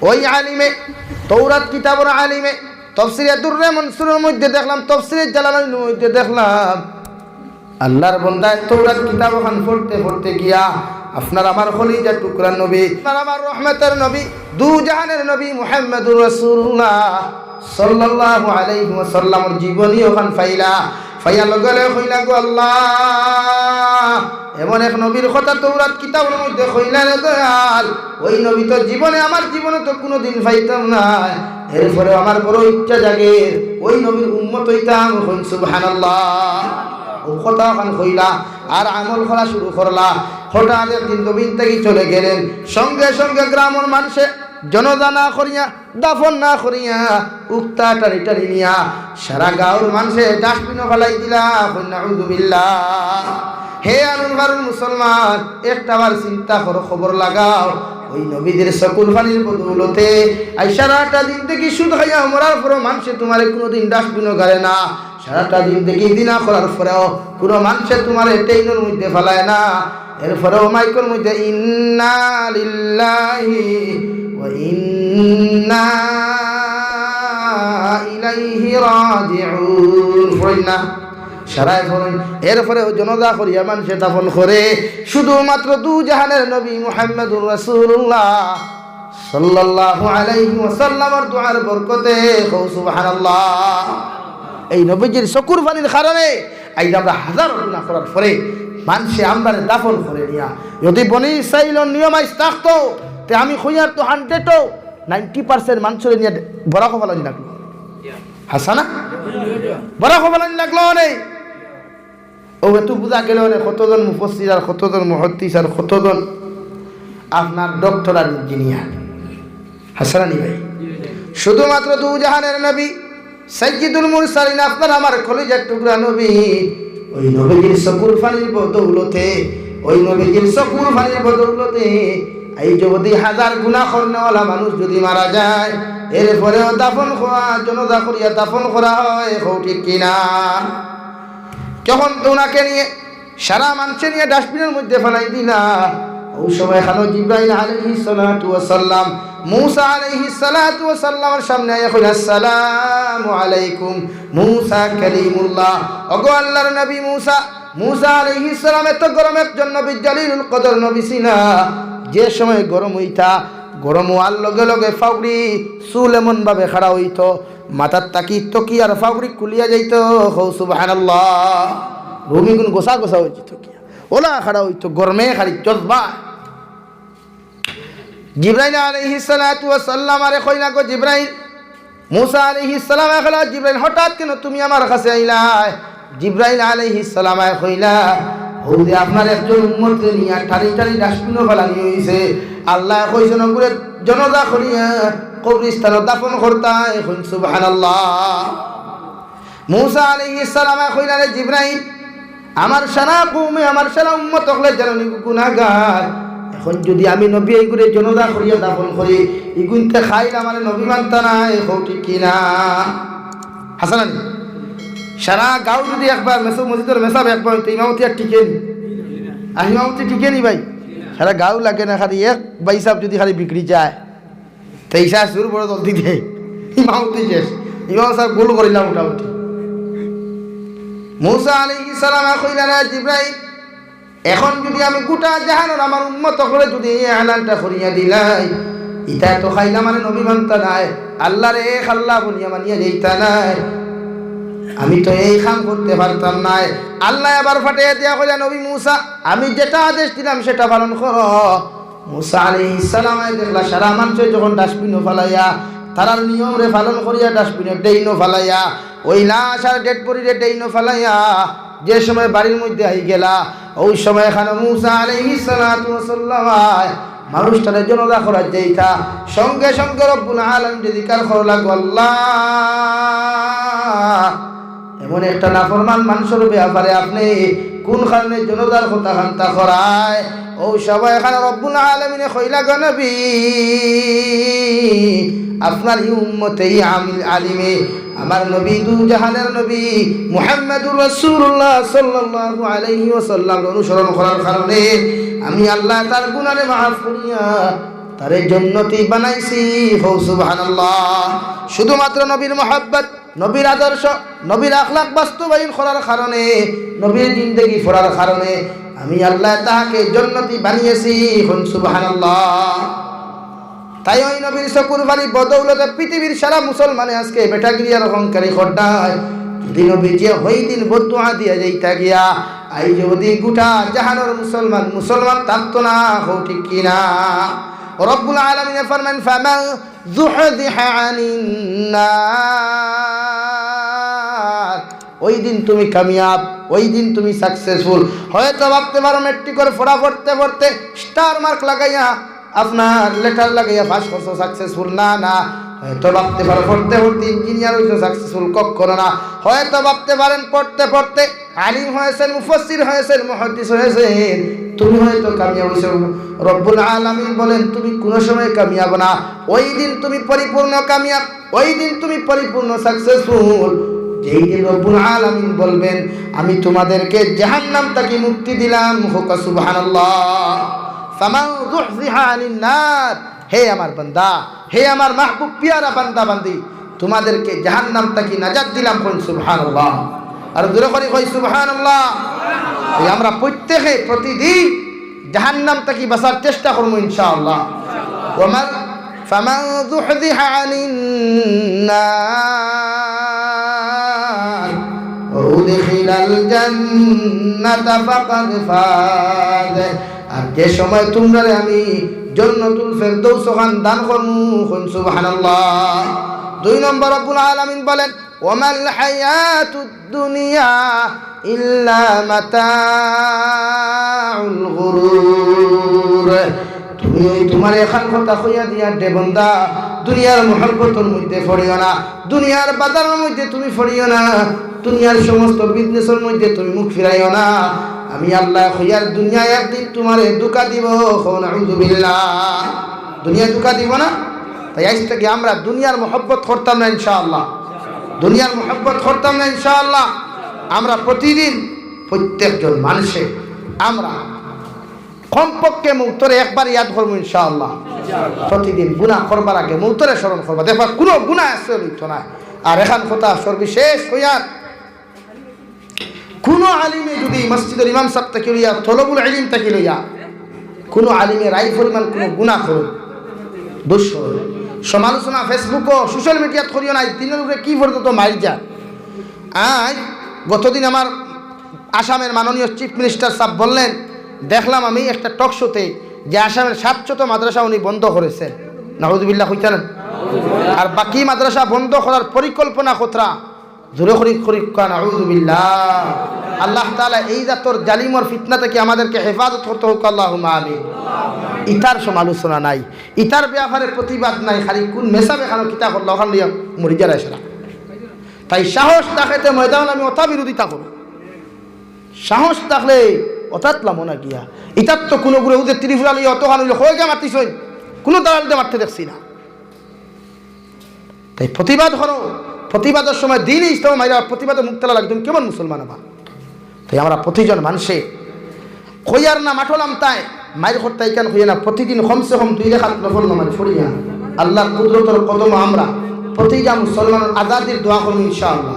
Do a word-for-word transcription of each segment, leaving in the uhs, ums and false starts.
ওই আলিমে, তৌরাত কিতাবর আলিমে, তফসিরে দুররে মনসুরর মধ্যে দেখলাম, তফসিরে জালালাইনর মধ্যে দেখলাম, আল্লাহর বন্দায় তৌরাত কিতাব অখান পড়তে পড়তে গিয়া আপনার আমার কলিজার টুকরা নবী, আপনার আমার রহমতের নবী, দু জাহানের নবী মুহাম্মদুর রাসূলুল্লাহ সাল্লাল্লাহু আলাইহি ওয়াসাল্লামর জীবনী অখান পাইলা। পাইয়া লগে লগে কইলা, "গো আল্লাহ, এমন এক নবীর কথা তৌরাত কিতাবর মধ্যে কইলা রে দয়াল, ওই নবী তো জীবনে, আমার জীবনে তো কুনুদিন পাইতাম না, এরপরেও আমার বড় ইচ্ছা জাগে ওই নবীর উম্মত অইতাম।" কইন সুবহানাল্লাহ। অউ কথা অখান কইলা, আর আমল করা শুরু করলা। হঠাৎ একদিন জমিন থাকি চলে গেলেন, সঙ্গে সঙ্গে গ্রামর মানষে জনাজা না করিয়া, দাফন না করিয়া, উক্তা টানি টানি নিয়া সারা গাউর মানষে ডাস্টবিনো ফালাই দিলা। কইন নাউজুবিল্লাহ। হে আলুর বারুর মুসলমান, একটা বার চিন্তা করো, খবর লাগাও, ওই নবীজির চকুর পানির বদৌলতে আইজ সারাটা দিন থাকি সুদ খাইয়া মরার পরও মানষে তুমারে কুনুদিন ডাস্টবিনো গাড়ে না, সারাটা দিন থাকি জিনা করার পরেও কুনু মানষে তুমারে ট্রেইনর মধ্যে ফালায় না, এরপরেও মাইকর মধ্যে "ইন্না লিল্লাহি ওয়া ইন্না ইলাইহি রাজিউন" পড়ইন না, সারায় পড়ইন। এরপরেও জনাজা করিয়া মানষে দাফন করে শুধুমাত্র দু জাহানের নবী মুহাম্মদুর রাসূলুল্লাহ সাল্লাল্লাহু আলাইহি ওয়াসাল্লামর দোয়ার বরকতে। কও সুবহানাল্লাহ। এই নবীজির চকুর পানির কারণে আইজ আমরা হাজার গুনা করার পরে মানষে আমরারে দাফন করে নিয়া। যদি বনি ইসরাইলর নিয়ম আইজ থাকতো, তে আমি কইয়ার তো হান্ড্রেডও নাইনটি পার্সেন্ট মানষরে নিয়া বরাকো ফালানি লাগলো। হাছা না? বরাকো ফালানি লাগলো অনে। অউ তো বুঝা গেল অনে কতজন মুফাসসির আর কতজন মুহাদ্দিস আর কতজন আপনার ডক্টর আর ইঞ্জিনিয়ার। হাছা না নি ভাই? শুধুমাত্র দু জাহানের নবী, সাইয়্যিদুল মুরসালিন, আপনার আমার কলিজার টুকরা নবী, ওই নবীজির চকুর পানির বদৌলতে, ওই নবীজির চকুর পানির বদৌলতে, এই যদি হাজার গুনা করনেওয়ালা মানুষ যদি মারা যায়, এরপরেও দাফন করা, জনাজা করিয়া দাফন করা হয়, কও ঠিক কিনা? তখন তো ওনাকে নিয়ে সারা মানষে নিয়া ডাস্টবিনর মধ্যে ফালাই দিলা। অউ সময় খানো জিব্রাইল আলাইহিস সালাতু ওয়াস সালাম মুসা আলাইহিস সালাতু ওয়াস সালামর সামনে আইয়া কইলা, "আসসালামু আলাইকুম মুসা কালিমুল্লাহ।" ওগো আল্লাহর নবী মুসা, মুসা আলাইহিস সালাম এত গরম একজন নবী, জলিলুল কদর নবী ছিলা। যে সময় গরম অইতা, গরম অওয়ার লগে লগে ফাউড়ি চুল এমন ভাবে খাড়া অইতো, মাথার থাকি তকিয়ার ফাউড়ি খুলিয়া যাইতো। কও সুবহানাল্লাহ। রুমিগুন গোছা গোছা অইতো তকিয়া। ওলা খাড়া অইতো, গরমে খালি জজবা। জিব্রাইল আলাইহিস সালাতু ওয়াস সালাম আরে কইলা, "গো জিব্রাইল।" মুসা আলাইহিস সালাম আয় কইলা, "জিব্রাইল, হঠাৎ কেনে তুমি আমার কাছে আইলায়?" জিব্রাইল আলাইহিস সালাম আয় কইলা, "অউ যে আপনার একজন উম্মতরে নিয়া টানি টানি ডাস্টবিনো ফালানি অইছে। আল্লায় কইছইন অগুরে জনাজা করিয়া কবরস্থানো দাফন করতায়।" কইন সুবহানাল্লাহ। মুসা আলাইহিস সালাম আয় কইলা, "রে জিব্রাইল, আমার সারা কওমে, আমার সারা উম্মত অকলে জানইন ইগু গুনাগার। এখন যদি আমি নবী ইগুরে জনাজা করিয়া দাফন করি, ইগুইন্তে কাইল আমারে নবী মানতা নায়।" কও ঠিক কিনা? হাছা না নি? সারা গাঁও যদি একবার মেসো-, মসজিদর মেসাব একবার অইতো, ইমামতি আর টিকে নি? আর ইমামতি টিকে নি ভাই? সারা গাঁও লাগে না, খালি এক ভাইসাব যদি খালি বিগড়ি যায়, তে ইশা সুর বড় জলদি দেয়, ইমামতি শেষ, ইমাম সাব গোল করিলা মোটামুটি। মুসা আলাইহিস সালাম আয় কইলা, "রে জিব্রাইল, এখন যদি আমি গোটা জাহানর আমার উম্মত অকলরে যদি এই এলানটা করিয়া দিলাই, ইতা তো কাইল আমারে নবী মানতা নায়, আল্লারে এক আল্লা বলিয়া মানিয়া যাইতা নায়, আমি তো এই কাম করতে পারতাম নায়।" আল্লায় আবার ফাটাইয়া দিয়া কইলা, "নবী মুসা, আমি যেটা আদেশ দিলাম সেটা পালন করো।" মুসা আলাইহিস সালাম আয় দেখলা সারা মানষে যখন ডাস্টবিনো ফালাইয়া, তারার নিয়মরে পালন করিয়া ডাস্টবিনর ড্রেইনো ফালাইয়া, ওই লাশ আর ডেড বডিরে ড্রেইনো ফালাইয়া যে সময় বাড়ির মধ্যে আই গেলা, অউ সময় খানো মুসা আলাইহিস সালাতু ওয়াস সালাম আয় মানুষটারে জনাজা করার যাইতা, সঙ্গে সঙ্গে রব্বুল আলামিনরে জিকার করলা, "গো আল্লাহ, এমন একটা নাফরমান মানষর ব্যাপারে আপনে কুন কারণে জনাজার কথা কান্তা করায়?" অউ সময় খানো রব্বুল আলামিনে কইলা, "গো নবী, আপনার ই উম্মতে, ই আমিল আলিমে, আমার নবী, দু জাহানের নবী মুহাম্মাদুর রাসূলুল্লাহ সাল্লাল্লাহু আলাইহি ওয়াসাল্লামরে অনুসরণ করার কারণে আমি আল্লায় তার গুনারে মাফ করিয়া তারে জন্নতি বানাইছি, কও সুবহানাল্লাহ। শুধুমাত্র নবীর মহব্বত, নবীর আদর্শ, নবীর আখলাক বাস্তবায়ন করার কারণে, নবীর জিন্দেগি পড়ার কারণে আমি আল্লায় তাহাকে জন্নতি বানিয়েছি, কও সুবহানাল্লাহ। তাই ওই নবীর চকুর পানি বদৌলতে পৃথিবীর সারা মুসলমানে আজকে বেটাগিরি আর অহংকারি খড্ডায়। যদি নবীজিয়ে ওই দিন বদদোয়া দিয়া যাইতা গিয়া, আইজ অবধি গোটা জাহানর মুসলমান মুসলমান থাকতো না, কও ঠিক কি না? রব্বুল আলামিনে ফরমান, "ফামান যুহযিহা আনিন নার।" ওই দিন তুমি কামিয়াব, ওই দিন তুমি সাকসেসফুল। হয়তো ভাবতে পারো মেট্রিকর পড়া পড়তে পড়তে স্টার মার্ক লাগাইয়া আপনার লেটার লাগাইয়া পাস করছো, সাকসেসফুল না, না। হয়তো ভাবতে পারো পড়তে পড়তে ইঞ্জিনিয়ার হইছো, সাকসেসফুল কখনো না। হয়তো ভাবতে পারেন পড়তে পড়তে আলিম হয়েছেন, মুফাসসির হয়েছেন, মুহাদ্দিস হয়েছেন, তুমি হয়তো কামিয়াব হইছো। রব্বুল আলামিন বলেন, তুমি কোনো সময় কামিয়াব না। ওই দিন তুমি পরিপূর্ণ কামিয়াব, ওই দিন তুমি পরিপূর্ণ সাকসেসফুল, যেই দিন রব্বুল আলামিন বলবেন, "আমি তোমাদেরকে জাহান্নাম থাকি মুক্তি দিলাম।" কও সুবহানাল্লাহ। ফামান যুহযিহা আনিন নার, হে আমার বান্দা, হে আমার মাহবুব পিয়ারা বান্দা বান্দি, তোমাদেরকে জাহান্নাম থাকি নাজাত দিলাম, কও সুবহানাল্লাহ। আর জোরে করি কই সুবহানাল্লাহ। এই আমরা প্রত্যেকে প্রতিদিন জাহান্নাম থাকি বাঁচার চেষ্টা করমু ইনশাআল্লাহ। ওমান, ফামান যুহযিহা আনিন নার ওয়া উদখিলাল জান্নাতা ফাকাদ ফাজ। আর যে সময় তোমরারে আমি জান্নাতুল ফেরদৌস ওখান দান করমু, কও সুবহানাল্লাহ। দুই নম্বর, রব্বুল আলামিন বলেন, "ওমাল হায়াতুদ দুনিয়া ইল্লা মাতাউল গুরুর।" তুমি ওই তোমার এখান কথা কইয়া দিয়া দে বান্দা, দুনিয়ার মহব্বতর মধ্যে পড়িও না, দুনিয়ার বাজারর মধ্যে তুমি পড়িও না, দুনিয়ার সমস্ত বিজনেসর মধ্যে তুমি মুখ ফিরাইও না। আমি আল্লায় কইয়ার দুনিয়ায় একদিন তোমারে ধোঁকা দিব। কও নাউজুবিল্লাহ। দুনিয়ায় ধোঁকা দিব না? তাই আইজ থাকি আমরা দুনিয়ার মহব্বত করতাম না ইনশাআল্লাহ। দুনিয়ার মহব্বত করতাম না ইনশাআল্লাহ। আমরা প্রতিদিন প্রত্যেকজন মানুষে আমরা কমপক্ষে মৌতরে একবার ইয়াদ করমু ইনশাআল্লাহ। প্রতিদিন গুনাহ করবার আগে মৌতরে স্মরণ করবা, দেখবা কুনু গুনাহ আছে লইতো না। আর এখান কথা সর্বশেষ কইয়ার, কুনু আলিমে যদি মসজিদর ইমাম সাব থাকি লইয়া, তলবুল ইলিম থাকি লইয়া, কুনু আলিমে রাই পরিমাণ কুনু গুনাহ করো, দুষ করো, সমালোচনা Facebook-ও, সোশ্যাল মিডিয়াত করিও না, দিনর উপরে কি পর্যন্ত মাইর যায়। আজ গতদিন আমার আসামের মাননীয় চিফ মিনিস্টার সাব বললেন, দেখলাম আমি একটা টক শোতে যে আসামের সাতশত মাদ্রাসা উনি বন্ধ করেছেন। নাউজুবিল্লাহ কইতা না? আর বাকি মাদ্রাসা বন্ধ করার পরিকল্পনা কতরা? জোরে করি করি কন, নাউজুবিল্লাহ। আল্লাহ তাআলা এই জাতর জালিমর ফিতনা থাকি আমাদেরকে হেফাজত করতে হউক, আল্লাহুম্মা আমিন। ইতার সমালোচনা নাই, ইতার ব্যাপারে প্রতিবাদ নাই, খালি কুন মেসাবে খানো কিতা করলা, ওখান লইয়া মরি যারা এসরা। তাই সাহস থাকতে ময়দান আমি অতা বিরোধিতা করো। সাহস থাকলে অতাত লামো না গিয়া। ইতাত তো কুনু গুরে উদে ত্রিপুরা লইয়া অতখান অইলে কই গিয়া মাতিছইন? কুনু দালালতে মারতে দেখছি না। তাই প্রতিবাদ করো, প্রতিবাদর সময় দ্বীনে ইসলাম মাইরা প্রতিবাদে মুখ তালা লাগি, তুমি কেমন মুসলমান আবার? তাই আমরা প্রতিজন মানুষে কইয়ার না মাঠো লামতায়, মাইর করতায় ইখান কইয়া না, প্রতিদিন কমসে কম দুই রেকাত নফল নামাজ পড়িয়া আল্লাহর কুদরতর কদমো আমরা প্রতিটা মুসলমানর আজাদির দোয়া করমু ইনশাআল্লাহ।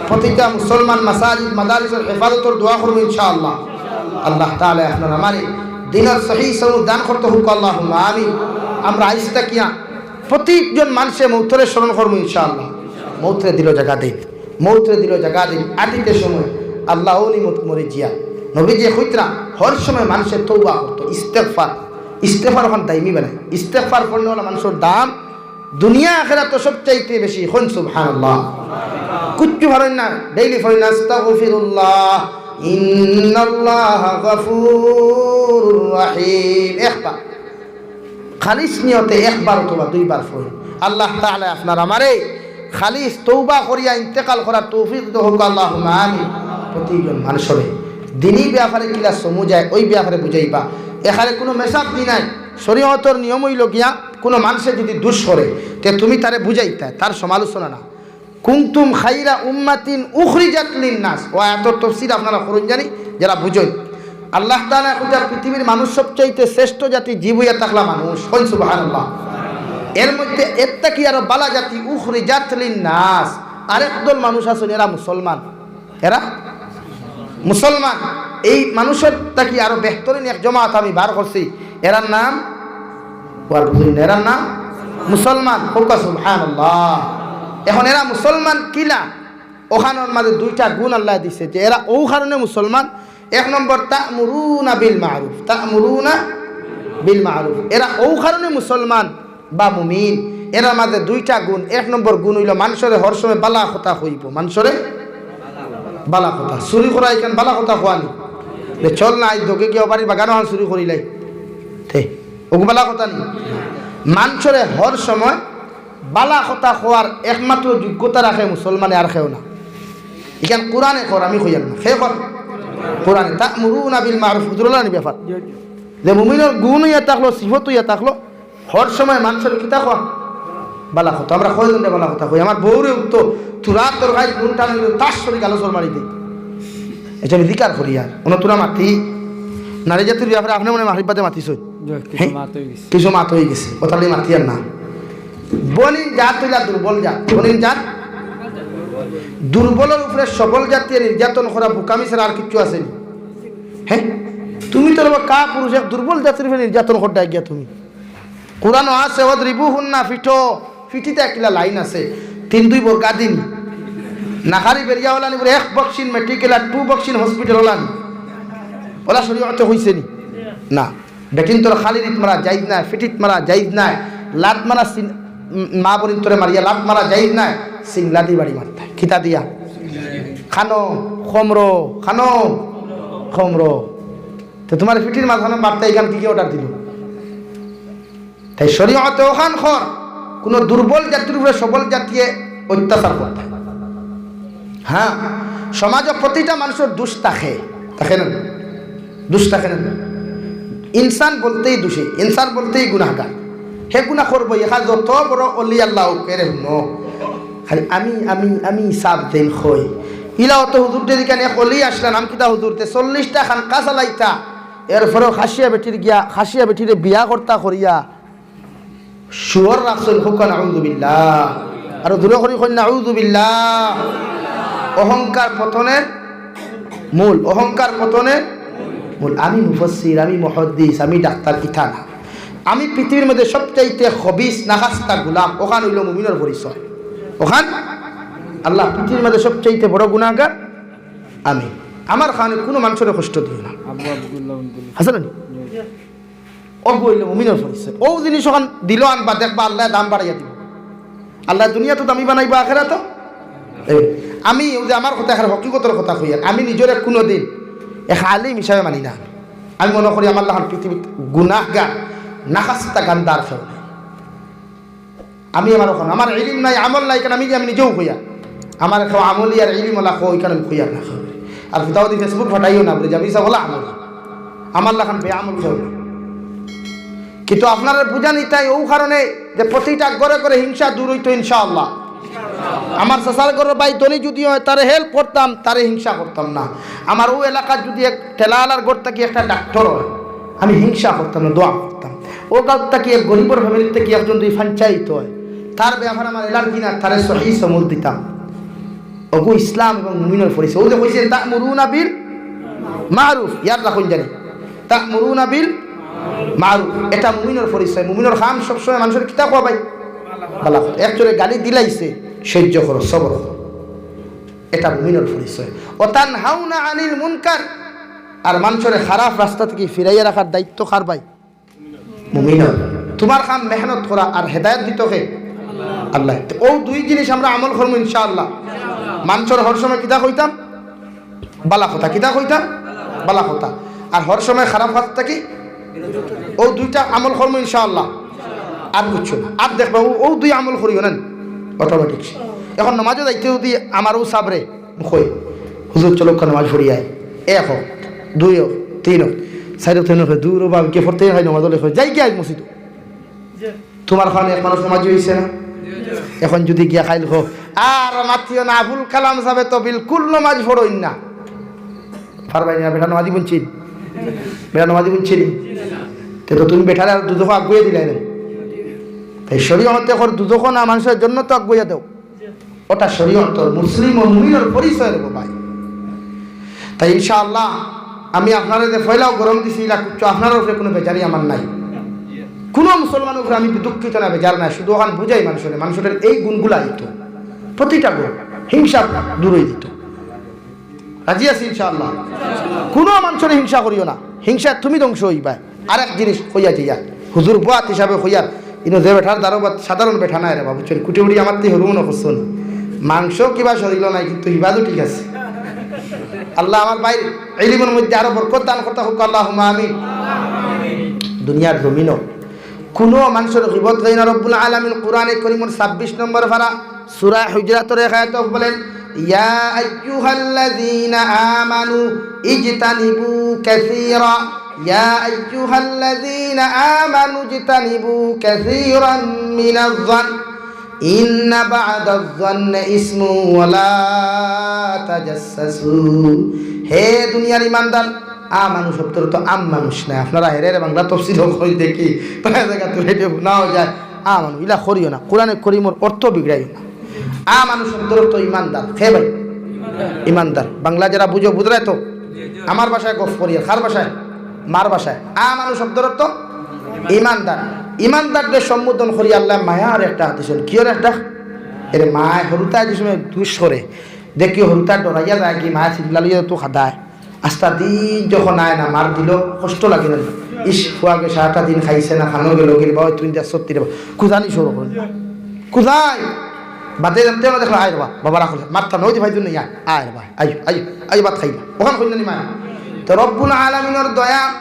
প্রতিটা মুসলমান মাসাজিদ মাদারিসর হেফাজতর দোয়া করমু ইনশাআল্লাহ। আল্লাহ তাআলা আপনার আমারে দ্বীনর সহি সমুজ দান করতে হউক, আল্লাহুম্মা আমিন। আমরা আইজ থাকিয়া প্রতিজন মানুষে মৌতরে স্মরণ করমু ইনশাআল্লাহ। মৌতরে দিলো জাগা দেইন, মৌতরে দিলো জাগা দেইন। আটিতে সময় আল্লাহ অউ নিমত মরি জিয়া। নবীজিয়ে কইতরা, হর সময় মানুষে তওবা করতো, ইস্তেগফার, ইস্তেগফার ওখান দাইমি বানায়। ইস্তেগফার পড়নেওয়ালা মানুষর দাম দুনিয়া আখেরাতো সবচাইতে বেশি। কইন সুবহানাল্লাহ। কুচ্ছু পারইন না, ডেইলি পড়ইন, আস্তাগফিরুল্লাহ, ইন্নাল্লাহা গাফুরুর রাহিম। একবার খালিস নিয়তে একবার অথবা দুইবার পড়ইন। আল্লাহ তাআলা আপনার আমারে খালিস তওবা করিয়া ইন্তেকাল করার তৌফিক দেউক, আল্লাহুম্মা আমিন। প্রতিজন মানুষরে দ্বীনি ব্যাপারে কিলা সমুজায়, ওই ব্যাপারে বুঝাইবা। এখানে কুনু মেসাব দি নাই। শরীয়তর নিয়ম অইলো গিয়া, কুনু মানুষে যদি দুষ করে, তে তুমি তারে বুঝাইতায়, তার সমালোচনা না। কুনতুম খাইরা উম্মাতিন উখরিজাত লিন্নাস। অউ আয়াতর তফসির আপনারা করইন জানি, যারা বুঝইন। আল্লাহ তাআলা কইতা পৃথিবীর মানুষ সবচাইতে শ্রেষ্ঠ জাতি, জীব অইয়া থাকলা মানুষ। কইন সুবহানাল্লাহ। এর মধ্যে এর থাকি আরো বালা জাতি, উখরিজাত লিন নাস, আরেক দল মানুষ আছইন, এরা মুসলমান, এরা মুসলমান। এই মানুষর থাকি আরো বেহতরিন এক জমাত আমি বার করছি, এরার নাম, ওয়ার বুঝইন না, এরার নাম মুসলমান। কউক্কা সুবহানাল্লাহ। এখন এরা মুসলমান কিলা? অখানর মাঝে দুইটা গুণ আল্লায় দিছে যে এরা অউ কারণে মুসলমান। এক নম্বর, তা'মুরুনা বিল মা'রুফ, তা'মুরুনা বিল মা'রুফ। এরা অউ কারণে মুসলমান বা মুমিন, এরার মাঝে দুইটা গুণ। এক নম্বর গুণ অইলো মানষরে হর সময় বালা কথা কইবো, মানষরে বালা কথা। চুরি করা ইখান বালা কথা কওয়া নি? যে চল না, আইজ দোগে গিয়া বাড়ির বাগানো খান চুরি করিলাই, তে অগু বালা কথা নি? মানষরে হর সময় বালা কথা কওয়ার একমাত্র যোগ্যতা রাখে মুসলমানে, আর কেউ না। ইখান কোরআনে কর, আমি কইয়ার না, কে কর? কোরআনে। তা'মুরুনা বিল মা'রুফ, হুজুর অলানি ব্যাপার। যে মুমিনর গুণ অইয়া থাকলো, সিফত অইয়া থাকলো, হর সময় মানষরে কিতা কওয়া? বালা কথা। আমরা কয়জনরে বালা কথা কই? আমার বউরে উঠতো, তুরা তোর গায়ে নুন টান অইলে তাস করি গালো চড় মারি দেই। এটা আমি জিকার করি আর। অনো তুরা মাতি, নারী জাতির ব্যাপারে আপনে মনে মারিফাতে মাতিছইন। কিছু হ্যাঁ? মাত অই গেছে। কিছু মাত অই গেছে। কথা আমি মাতিয়ার না। বনিন জাত অইলা দুর্বল জাত। বনিন জাত দুর্বলর উপরে সবল জাতিয়ে নির্যাতন করা বুকামি ছাড়া আর কিচ্ছু আছে নি? হ্যাঁ? তুমি তো কা পুরুষ এক দুর্বল জাতির উপরে নির্যাতন করতে গিয়া তুমি। কোরআনো আছে, "ওয়াদরিবুহুন্না", ফিটো, ফিটিতে একলা লাইন আছে। তিন দুই বর্গা দিন। নাখারি বেরিয়া অলানি বলে এক বক্সিন মেডিকেল আর টু বক্সিন হসপিটাল অলানি। অলা শরীয়তে কইছে নি? না। বেটিন্তর খালি রিত মারা জায়েজ নায়, ফিটিত মারা জায়েজ নায়, লাত মারা সিন-, উম, মা বনিন্তরে মারিয়া লাত মারা জায়েজ নায়, সিংলা দি বাড়ি মারতায়। কিতা দিয়া? খানো, খমরো, খানো, খমরো। তো তুমার ফিটির মাঝখানো মারতায়, ইখান কিগে অর্ডার দিল? তাই শরীয়তে অখান কর, কোনো দুর্বল জাতির উপরে সবল জাতিয়ে অত্যাচার করতে। হ্যাঁ, সমাজো প্রতিটা মানষর দোষ থাকে, থাকে না? দোষ থাকে না? ইনসান বলতেই দোষী, ইনসান বলতেই গুনাহগার। হে গুনাহ করবো, এখান যত বড় অলি আল্লাহ অউক, এরে হুনো। খালি আমি, আমি, আমি সাব দেন কই। ইলা অত হুজুর যদি কেন এক অলি আসলা, নাম কিতা হুজুর, তে চল্লিশটা খানকা চালাইতা, এরপরেও খাসিয়া বেটির গিয়া, খাসিয়া বেটিরে বিয়া করতা করিয়া, শুয়োর রাখছইন, কউক্কা নাউজুবিল্লাহ। আরো জোরে করি কইন নাউজুবিল্লাহ। অহংকার পতনের মূল, অহংকার পতনের মূল। আমি মুফাসসির, আমি মুহাদ্দিস, আমি ডাক্তার, ইতা না। আমি পৃথিবীর মধ্যে সবচাইতে খবিস, নাখাস্তা, গোলাম, অখান অইলো মুমিনর পরিচয়। অখান আল্লাহ পৃথিবীর মধ্যে সবচাইতে বড় গুনাহগার আমি। আমার কারণে কোনো মানষরে কষ্ট দিও না। আবু আব্দুল্লাহ উদ্দিন। হাসান আলী। অগু অইলো মুমিনর পরিচয়। অউ জিনিস অখান দিল আনবা, দেখবা আল্লায় দাম বাড়াইয়া দিবো। আল্লায় দুনিয়াত দামি বানাইবো আখেরাতো। এই, আমি অউ যে আমার কথা, এখানে হকিকতর কথা কইয়ার, আমি নিজরে কুনুদিন এক আলিম হিসাবে মানি না। আমি মনে করি আমার লাখান পৃথিবীত গুনাহগার, নাখাস্তা, গান্দার কেউ নাই। আমি আমার অখান, আমার ইলিম নাই, আমল নাই, কেনে আমি, আমি নিজেও কইয়ার। আমার কেউ আমলি আর ইলিম অলা কও, ইখান আমি কইয়ার না। আর কোথাও দি Facebook ফাটাইও না, বলে যে আমি সব অলা আমলি। আমার লাখান বেআমল কেউ নাই। কিন্তু আপনারে বুঝানি তাই অউ কারণে যে প্রতিটা ঘরে ঘরে হিংসা দূর অইতো ইনশাআল্লাহ। আমার চাচার ঘরর ভাই ধনী যদি অয়, তারে help করতাম, তারে হিংসা করতাম না। আমার অউ এলাকাত যদি এক ঠেলাআলার ঘর থাকি একটা ডাক্তার অয়, আমি হিংসা করতাম না, দোয়া করতাম। অউ গাঁও থাকি এক গরিবর family থাকি একজন যদি পঞ্চায়েত অয়, তার ব্যাপারে আমার allergy না, তারে সহি সমুল দিতাম। অগু ইসলাম এবং মুমিনর পরিচয়। অউ যে কইছে, "তা'মুরুনা বিল মা'রুফ", ইয়াদ রাখইন জানি। "তা'মুরুনা বিল মা'রুফ", এটা মুমিনর পরিচয়। মুমিনর কাম সবসময় মানষরে কিতা কওয়া ভাই? বালা কথা। একজনে গালি দিলাইছে, সহ্য করো, সবর করো। এটা মুমিনর পরিচয়। "ওয়া তানহাউনা আনিল মুনকার", আর মানষরে খারাপ রাস্তা থাকি ফিরাইয়া রাখার দায়িত্ব কার ভাই? মুমিনর। তুমার কাম মেহনত করা আর হেদায়েত দিতো কে? আল্লাহ। তে অউ দুই জিনিস আমরা আমল করমু ইনশাআল্লাহ। মানষর হর সময় কিতা কইতাম? বালা কথা। কিতা কইতাম? বালা কথা। আর হর সময় খারাপ কাজ থাকি অউ দুইটা আমল করমু ইনশাআল্লাহ। আর কিচ্ছু না। আর দেখবা অউ, অউ দুই আমল করিও না, automatic। এখন নমাজো যাইতে যদি আমার অউ সাবরে কই, "হুজুর, চলো, নমাজ পড়ি আই।" এক অক্ত, দুই অক্ত, তিন অক্ত, চাইর অক্ত, তিন অক্ত, দূর বাবা, কে পড়তে হয় নমাজ হলে কই, "যাই কি আজ মসজিদ?" তুমার কারণে এক মানুষ নমাজি অইছে না? এখন যদি গিয়া খাইল কও, "আর মাতিও না, আবুল কালাম সাবে তো বিলকুল নমাজ পড়ইন না।" পারবায় না, বেটা নমাজি বুনছি। বেটা নমাজি বুঝছে নি? তে তো তুমি বেটারে আর দুজখো আগুয়ে দিলায় না। তাই শরীয়তে কর দুজখো না, মানষরে জন্নতো আগুয়ে দেও। ওটা শরীয়তর মুসলিম ও মুমিনর পরিচয় রে ভাই। তাই ইনশাআল্লাহ আমি আপনারে যে পয়লাও গরম দিছি, ইলা কুচ্ছু আপনার উপরে কুনু বেজারি আমার নাই। কুনু মুসলমানর উপরে আমি দুঃখিত না, বেজার না, শুধু অখান বুঝাই মানষরে, মানষর এই গুণগুলা আইতো, প্রতিটা গুণ, হিংসা দূর অই দিত। রাজি আছি ইনশাআল্লাহ? কুনু মানষরে হিংসা করিও না, হিংসায় তুমি ধ্বংস অইবায়। আরেক জিনিস কইয়া যাইয়ার, হুজুর বয়াত হিসাবে কইয়ার, ইনো যে বেটার দারোগা সাধারণ বেটা নায় রে বাবু, চল কুটি উটি আমার তে হরু মনে করছো নি। মাংস কিবা শরীলো নাই, কিন্তু ইবাদও ঠিক আছে। আল্লাহ আমার ভাইর ইলিমর মধ্যে আরো বরকত দান করতা হউক, আল্লাহুম্মা আমিন। দুনিয়ার জমিনো কুনু মানষর গীবত গাইও না। রব্বুল আলামিন কোরআনে করিমর ছাব্বিশ নম্বর পারা সূরা হুজুরাতর এক আয়াত বলেন, "ইয়া আইয়ুহাল্লাযীনা আমানু ইজতানিবু কাসীরা, ইয়া আইয়ুহাল্লাযীনা আমানু ইজতানিবু কাসীরাম মিনাজ-জন্ন, ইন্না বা'দাজ-জন্নি ইসমুন ওয়া লা তাজাসসাসু।" হে দুনিয়ার ইমানদার, আমানু শব্দর অর্থ আম মানুষ নায়। আপনারা হেরে হেরে বাংলা তফসির কই দেখি, প্রায় জাগাত তো হেরে নাও যায়। আমানু ইলা করিও না, কোরআনে করিমর অর্থ বিগড়াইও না। আমানু শব্দর অর্থ ইমানদার। হে ভাই, ইমানদার। বাংলা যারা বুঝো, বুঝরায় তো? আমার ভাষায় গফ করিয়ার, কার ভাষায়? মার ভাষায়। আমানু শব্দর অর্থ ইমানদার। ইমানদাররে সম্বোধন করি আল্লায় মায়ার একটা হাদিস, কিওর একটা? এরে মায় হুরুতায় যে সময় দুষ করে, দেখি হুরুতায় ডরাইয়া যায় কি, মায় চিল্লাইয়া তো কাদায়। আস্তা দিন যখন আয় না, মার দিল, কষ্ট লাগে না? ইস, ফুয়াগে সারাটা দিন খাইছে না, খানো গেল, গির বাবা, তুই দেখ সত্যি রে বাবা। কুজানি শুরু করল। কুজাই? বাদে জানতে না দেখলো, "আয় রে বাবা, বাবা রাখো, মারতা নয়, ভাই, তুই নেই, আয়, আয় রে বাবা, আয়, আয়, আয়, ভাত খাই না।" অখান কইল নি মায়? তো রব্বুল আলামিনর দয়া,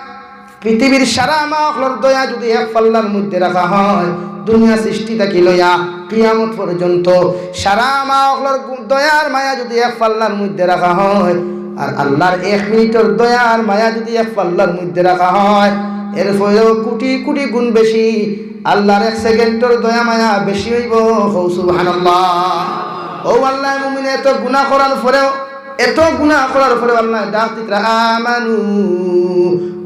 পৃথিবীর সারা মা অকলর দয়া যদি এক পাল্লার মধ্যে রাখা হয়, দুনিয়া সৃষ্টি থাকি লইয়া কিয়ামত পর্যন্ত সারা মা অকলর গু-, দয়ার মায়া যদি এক পাল্লার মধ্যে রাখা হয়, আর আল্লাহর এক মিনিটর দয়ার মায়া যদি এক পাল্লার মধ্যে রাখা হয়, এর ফলেও কোটি কোটি গুণ বেশি আল্লাহর এক সেকেন্ডর দয়া মায়া বেশি অইবো। কও সুবহানাল্লাহ। ও আল্লাহ, মুমিনে এত গুনাহ করার পরেও, এত গুনাহ করার পরেও আল্লায় ডাক দিতরা, "আমানু,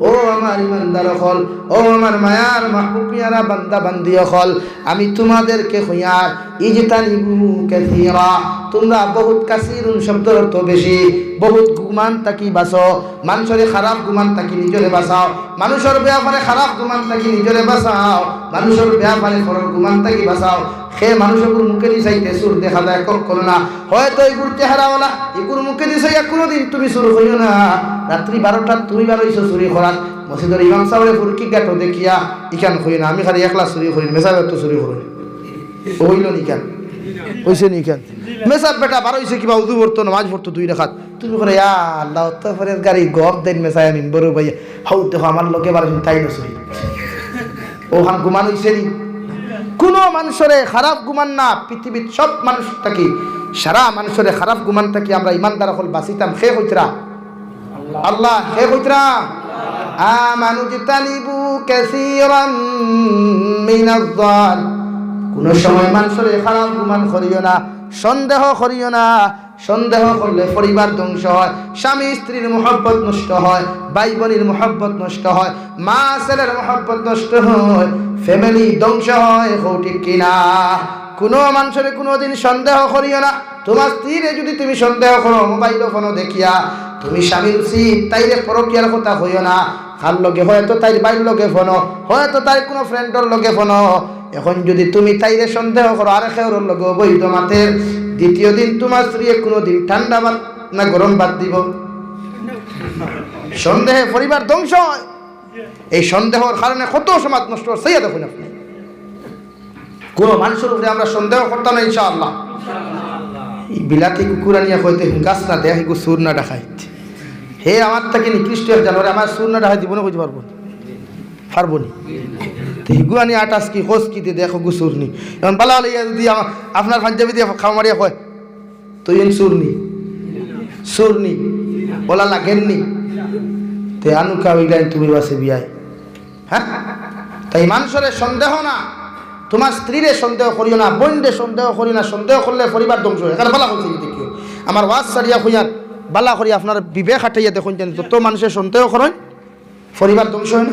ও আমার ইমানদার অকল, ও আমার মায়ার মাহবুব পিয়ারা বান্দা বান্দি অকল, আমি তোমাদেরকে কইয়ার, ইজতানিবু কাসীরা, তোমরা বহুত, কাসীরুন শব্দর অর্থ বেশি, বহুত গুমান থাকি বাঁচো।" মানষরে খারাপ গুমান থাকি নিজরে বাঁচাও, মানষর ব্যাপারে খারাপ গুমান থাকি নিজরে বাঁচাও, মানষর ব্যাপারে পরর গুমান থাকি বাঁচাও। হে মানুষ, ইগুর মুখেদি চাইতে চুর দেখা যায় কখনো না। হয়তো ইগুর চেহারাওয়ালা, ইগুর মুখেদি চাইয়া কোনোদিন তুমি চুর করিও না। রাত্রি বারোটাত তুমি বার অইছো চুরি করাত, মসজিদর ইমাম সাবরে ফুরকি গাটো দেখিয়া ইখান কইও না, "আমি খালি একলা চুরি করি, মেসাবে তো চুরি করি।" অইল নি ইখান? অইছে নি ইখান? মেসাব বেটা বার অইছে কিবা, উজু পড়তো, নামাজ পড়তো দুই রাকাত। তুমি কও, "ইয়া আল্লাহ, অত পরেজগারি গপ দেইন মেসায় আমিন, বড় ভাই, হউ দেখো আমার লগে বার অইছইন, তাইন চুরি।" অখান গুমান অইছে নি? কুনু মানষরে খারাপ গুমান না, পৃথিবীত সব মানুষ থাকি, সারা মানষরে খারাপ গুমান থাকি আমরা ইমানদার অকল বাঁচিতাম। কে কইতরা? আল্লাহ। কে কইতরা? আমানু ইজতানিবু কাসীরাম মিনাজ-জন্ন। কুনু সময় মানষরে খারাপ গুমান করিও না, সন্দেহ করিও না। সন্দেহ করলে পরিবার ধ্বংস হয়, স্বামী স্ত্রীর মহব্বত নষ্ট হয়, ভাই বোনের মহব্বত নষ্ট হয়, মা ছেলের মহব্বত নষ্ট হয়, ফ্যামিলি ধ্বংস হয়। কও ঠিক কিনা? কুনু মানষরে কুনুদিন সন্দেহ করিও না। তোমার স্ত্রীরে যদি তুমি সন্দেহ করো মোবাইল ফোনো দেখিয়া, তুমি স্বামীর উচিত তাইরে পরকিয়ার কথা কইও না। কার লগে? হয়তো তাইর ভাইর লগে ফোনো, হয়তো তাইর কুনু ফ্রেন্ডর লগে ফোনো। এখন যদি তুমি তাইরে সন্দেহ করো, আর কেউর লগে অবৈধ মাতের, দ্বিতীয় দিন তোমার স্ত্রীয়ে কুনুদিন ঠান্ডা ভাত না গরম ভাত দিবো? সন্দেহে পরিবার ধ্বংস হয়। এই সন্দেহর কারণে কত সমাজ নষ্ট অর, চাইয়া দেখইন আপনে। কুনু মানষর উপরে আমরা সন্দেহ করতাম না, ইনশাআল্লাহ। ই বিলাতি কুকুর আনিয়া কইতে, "হুম, গাছ না দেখ, এগু চুর না ডাকাইত।" হে আমার থাকি নিকৃষ্ট এক জানোয়ার, আমার চুর না ডাকাইত জীবনে কইতে পারবো নি? পারবো নি? তে হিগু আনি আটাস কি, কস কি দে, দেখো গু চুর নি। এখন বালা বালা ইয়া যদি আমা-, আপনার পাঞ্জাবি দিয়া খাও মারিয়া কয়, "তুই এন চুর নি? চুর নি? ওলা লাগের নি?" তে আনুকা অইলাইন তুমি বাসে বিয়াই। হ্যাঁ? তাই মানষরে সন্দেহ না, তোমার স্ত্রীরে সন্দেহ করিও না, বোনরে সন্দেহ করিও না, সন্দেহ করলে পরিবার ধ্বংস হয়। এখানে বালা কইছে যদি কেউ আমার ওয়াজ ছাড়িয়া কইয়ার, বালা করি আপনার বিবেক খাটাইয়া দেখইন, যেন যত মানষে সন্দেহ করইন, পরিবার ধ্বংস অয় না?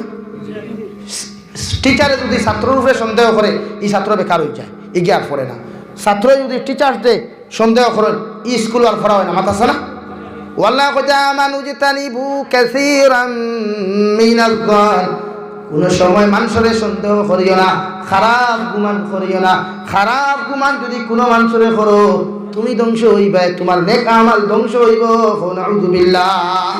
টিচারে যুদি ছাত্রর উপরে সন্দেহ করে, ই ছাত্র বেকার অইযায়, ইগিয়ে আর পড়ে না। ছাত্রয় যুদি টিচাররে সন্দেহ করে, ই স্কুলো আর পড়া অয় না, মাত আছে না? আল্লায় কইতা, আমানু ইজতানিবু কাসীরাম মিনাজ-জন্নি। কুনু সময় মানষরে সন্দেহ করিও না, খারাপ গুমান করিও না। খারাপ গুমান যুদি কুনু মানষরে করো, তুমি ধ্বংস অইবায়, তুমার নেক আমাল ধ্বংস অইবো। কও নাউযুবিল্লাহ।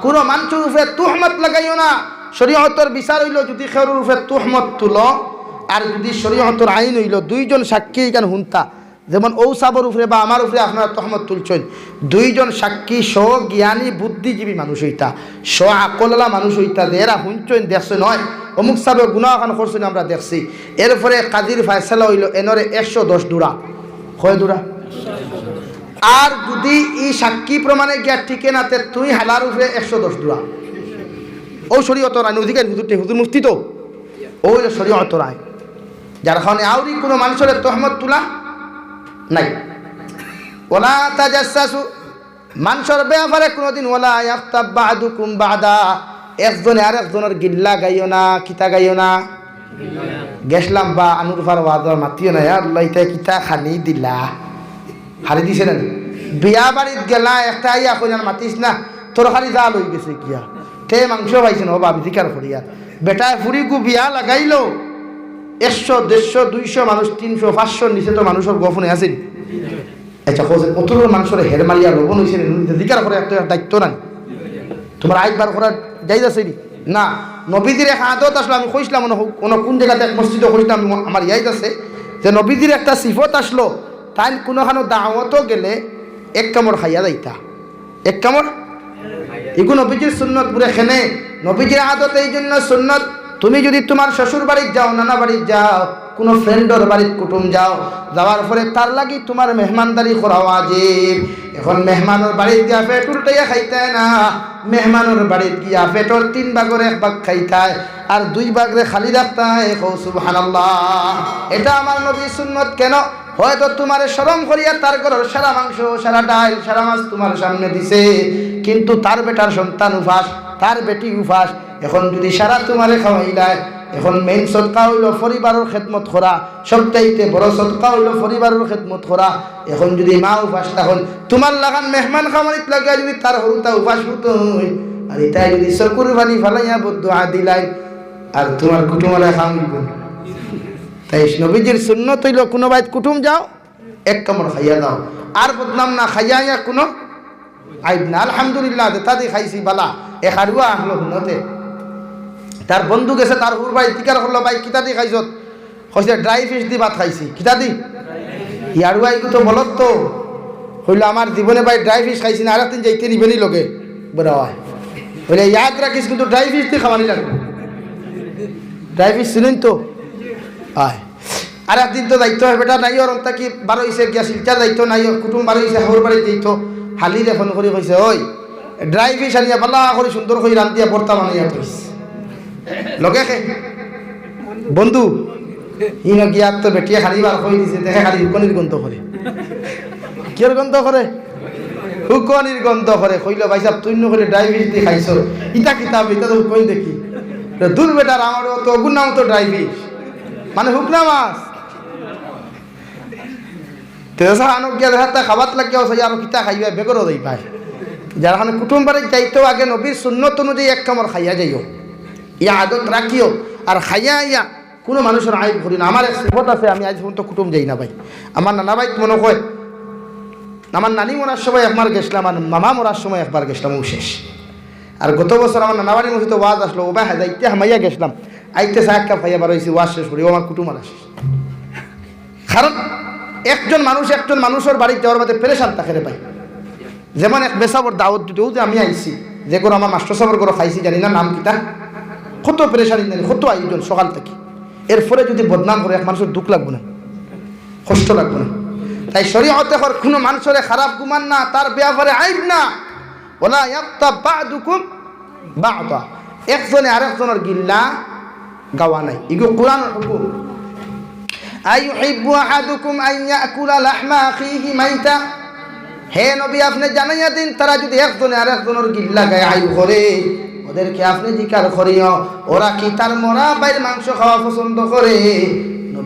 কুনু মানষর উপরে তুহমত লাগাইও না। শরিয়তর বিচার অইলো, যুদি কেউর উপরে তুহমত তুলো, আর যুদি শরিয়তর আইন অইলো, দুইজন সাক্ষী ইখান হুনতা, যেমন অউ সাবর উপরে বা আমার উপরে আপনারা তুহমত তুলছইন, দুইজন সাক্ষী স্ব-জ্ঞানী বুদ্ধিজীবী মানুষ অইতা, স্ব-আকলআলা মানুষ অইতা, যে এরা হুনছইন, দেখছইন, অয় অমুক সাবে গুনা অখান করছইন, আমরা দেখছি। এরপরে কাজীর ফয়সালা অইলো, এনরে একশো দশ দুরা। কয় দুরা? আর যুদি ই সাক্ষী প্রমাণে গিয়া টিকে না, তে তুই হালার উপরে একশো দশ দুরা। অউ শরিয়তর আইন, অধিকার হুজুর, হুজুর মুফতি তো, অউ অইলো শরিয়তর আইন। যার কারণে আউরি কুনু মানষরে তুহমত তুলা নাই। ওয়ালা তাজাসসু, মানষর বেয়াপারে কুনুদিন, ওয়ালা ইয়াগতাব বা'দুকুম বা'দা, একজনে আরেকজনর গিল্লা গাইও না। কিতা গাইও না? গেছলাম বা আনুর ফার ওয়াজর, মাতিও না, ইয়া আল্লাহ, ইতায় কিতা খানি দিলা? হারি দিছে না নি? বিয়া বাড়িত গেলা, একটা আইয়া কইন, "আর মাতিস না, তরকারি জাল অইগেছে গিয়া।" তে মাংস পাইছে না, ও ভাবি জিকার করিয়ার। বেটায় ফুড়িগু বিয়া লাগাইলো, একশো, দেড়শো, দুইশো মানুষ, তিনশো, পাঁচশোর নিচে তো মানষর গফনে আছে নি? আচ্ছা, কও যে অত মানষর হের মারিয়া লবণ অইছে নি, জিকার করার একটা দায়িত্ব নাই। তুমার আইব বার করার জায়েজ আছে নি? না। নবীজির এক আদত আছলো, আমি কইছলাম, অনো, অনো কুন জাগাত এক মসজিদো কইছলাম, আমার ইয়াদ আছে, যে নবীজির একটা সিফত আছলো, তাইন কুনুখানো দাওয়াতো গেলে এক কামড় খাইয়া যাইতা। এক কামড়? ইগু নবীজির সুন্নত বুলে কেনে। নবীজির আদত এই জন্য সুন্নত, তুমি যুদি তুমার শ্বশুর বাড়িত যাও, নানা বাড়িত যাও, কুনু ফ্রেন্ডর বাড়িত কুটুম যাও, যাওয়ার পরে তার লাগি তুমার মেহমানদারি করা ওয়াজিব। এখন মেহমানর বাড়িত গিয়া পেট উল্টাইয়া খাইতায় না, মেহমানর বাড়িত গিয়া পেটর তিন ভাগর এক ভাগ খাইতায়, আর দুই ভাগরে খালি রাখতায়। কও সুবহানাল্লাহ। এটা আমার নবীর সুন্নত। কেন? হয়তো তুমারে শরম করিয়া তার ঘরর সারা মাংস, সারা ডাইল, সারা মাছ তুমার সামনে দিছে, কিন্তু তার বেটার সন্তান উপাস, তার বেটি উপাস। এখন যুদি সারা তুমারে খাওয়াইলায়, এখন মেইন সদকা অইলো পরিবারর খেদমত করা, সবচাইতে বড় সদকা অইলো পরিবারর খেদমত করা। এখন যুদি মা উপাস থাকইন, তুমার লাখান মেহমান খামারিত লাগিয়া যুদি তার হুরুতা উপাস অইতো অয়, আর ইতায় যুদি চকুর পানি ফালাইয়া বদদোয়া দিলাইন, আর তুমার কুটুমরে খাওয়াইবো। তাই নবীজির সুন্নত অইলো, কুনু বাড়িত কুটুম যাও, এক কামড় খাইয়া যাও, আর বদনাম না, খাইয়া আইয়া কুনু আইব না। আলহামদুলিল্লাহ, যেতাদি খাইছি বালা, এক আড়ুয়া আখলো হুনতে। তার বন্ধু গেছে, তার হুর ভাই জিকার করলো, "ভাই, কিতাদি খাইছত?" কইছে, "ড্রাই ফিশ দি ভাত খাইছি।" "কিতাদি?" ইয়ারুয়া ইগু তো বলত তো। কইলো, "আমার জীবনে ভাই ড্রাই ফিশ খাইছি না, আরেকদিন যাইতে নিবে নি লগে।" বড় অয়। কইলে, "ইয়াদ রাখিস, কিন্তু ড্রাই ফিশ দি খাওয়ানি লাগবো।" ড্রাই ফিশ চিনইন তো? অয়। আরেকদিন তো যাইতো অয়, বেটা নাই অর, অন্তা কি বারইছে গিয়া শিলচর যাইতো, নাই অর কুটুম বারইছে, হউর বাড়িত যাইতো। হালিরে ফোন করি কইছে, "ওই, ড্রাই ফিশ আনিয়া বালা করি সুন্দর করি রান্দিয়া ভর্তা বানাইয়া থইস।" লগে খে, বন্ধু, ইনো গিয়া তো বেটিয়ে খালি বার কই দিছে, দেখে খালি হুকনির গন্ধ করে। কিয়র গন্ধ করে? হুকনির গন্ধ করে। কইলো, "ভাইসাব, তুইন কইলে ড্রাই ফিশ দি খাইছো, ইতা কিতা বে, ইতা তো হুকনি দেখি।" তো দূর বেটার, আমার তো অগুর নাম তো ড্রাই ফিশ, মানে হুকনা মাছ। তে যেছা আনক গিয়া দেখা তা খাবাত লাগিয়াও চাই, আরো কিতা খাইবা, বেগরও যাইবায়। যার কারণে কুটুম বাড়িত যাইতেও আগে নবীর সুন্নত অনুযায়ী এক কামড় খাইয়া যাইও, ই আদত রাখিও। আর খাইয়া আইয়া কুনু মানুষর আইব করি না। আমার এক সিফত আছে, আমি আইজ পর্যন্ত কুটুম যাই না ভাই। আমার নানা ভাইত মনো কয়, আমার নানি মরার সময় একবার গেছলাম, আর মামা মরার সময় একবার গেছলাম, অউ শেষ। আর গত বছর আমার নানা বাড়ির মসজিদো ওয়াজ আছলো, ও ভাই, যাইতে হামাইয়া গেছলাম, আইতে চা এক কাপ খাইয়া বারইছি, ওয়াজ শেষ করি, ও আমার কুটুম আর শেষ। কারণ একজন মানুষ একজন মানুষর বাড়িত যাওয়ার বাদে পেরেশান থাকে রে ভাই। যেমন এক মেসাবর দাওয়াত দিতেও যে আমি আইছি, যে ঘরো আমার মাস্টর সাবর ঘরো খাইছি, জানি না নাম কিতা, কত পেরেশানি জানি, কত আয়োজন সকাল থাকি। এরপরে যুদি বদনাম করে, এক মানুষর দুখ লাগবো না, কষ্ট লাগবো না? তাই শরীয়তে কর কুনু মানুষরে খারাপ গুমান না, তার বেয়াপারে আইব না। ওয়ালা ইয়াগতাব বা'দুকুম বা'দা, একজনে আরেকজনর গিল্লা গাওয়া নাই। ইগু কুরআনর হুকুম। আইয়ুহিব্বু আহাদুকুম আন ইয়াকুলা লাহমা আখিহি মাইতা। হে নবী, আপনে জানাইয়া দিন, তারা যুদি একজনে আরেকজনর গিল্লা গায়, আইব করে, ও এদেরকে আপনে জিকার করিও, ওরা কি তার মরা ভাইর মাংস খাওয়া পছন্দ করে?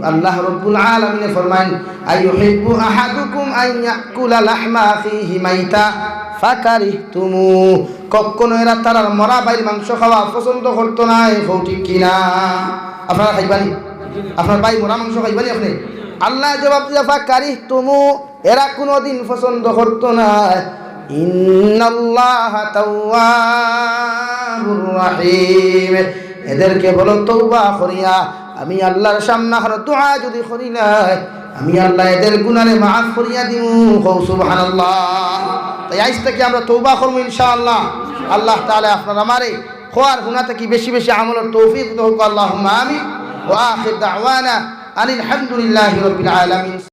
আল্লাহ রব্বুল আলামিনে ফরমাইন, "আইয়ুহিব্বু আহাদুকুম আন ইয়াকুলা লাহমা আখিহি মাইতা ফাকারিহতুমু।" কখনো এরা তারার মরা ভাইর মাংস খাওয়া পছন্দ করতো নায়, কও ঠিক কিনা? আপনারা খাইবানি? আপনার ভাই মরা মাংস খাইবানি আপনে? আল্লায় জবাব দিলা, "ফাকারিহতুমু।" এরা কুনুদিন পছন্দ করতো নায়। ইন্নাল্লাহা তাওয়াবুর রাহিম। এদেরকে বলো তওবা করিয়া, আমি আল্লাহর সামনে আর দোয়া যদি করিলায়, আমি আল্লাহ এদের গুনারে মাফ করিয়া দিমু। কও সুবহানাল্লাহ। তাই আইজ থাকি আমরা তওবা করমু ইনশাআল্লাহ। আল্লাহ তাআলা আপনার আমারে কওয়া আর হুনা থাকি বেশি বেশি আমলর তৌফিক দেউক। আল্লাহুম্মা আমিন। ওয়া আখির দাওয়ানা আনিল হামদুলিল্লাহি রাব্বিল আলামিন।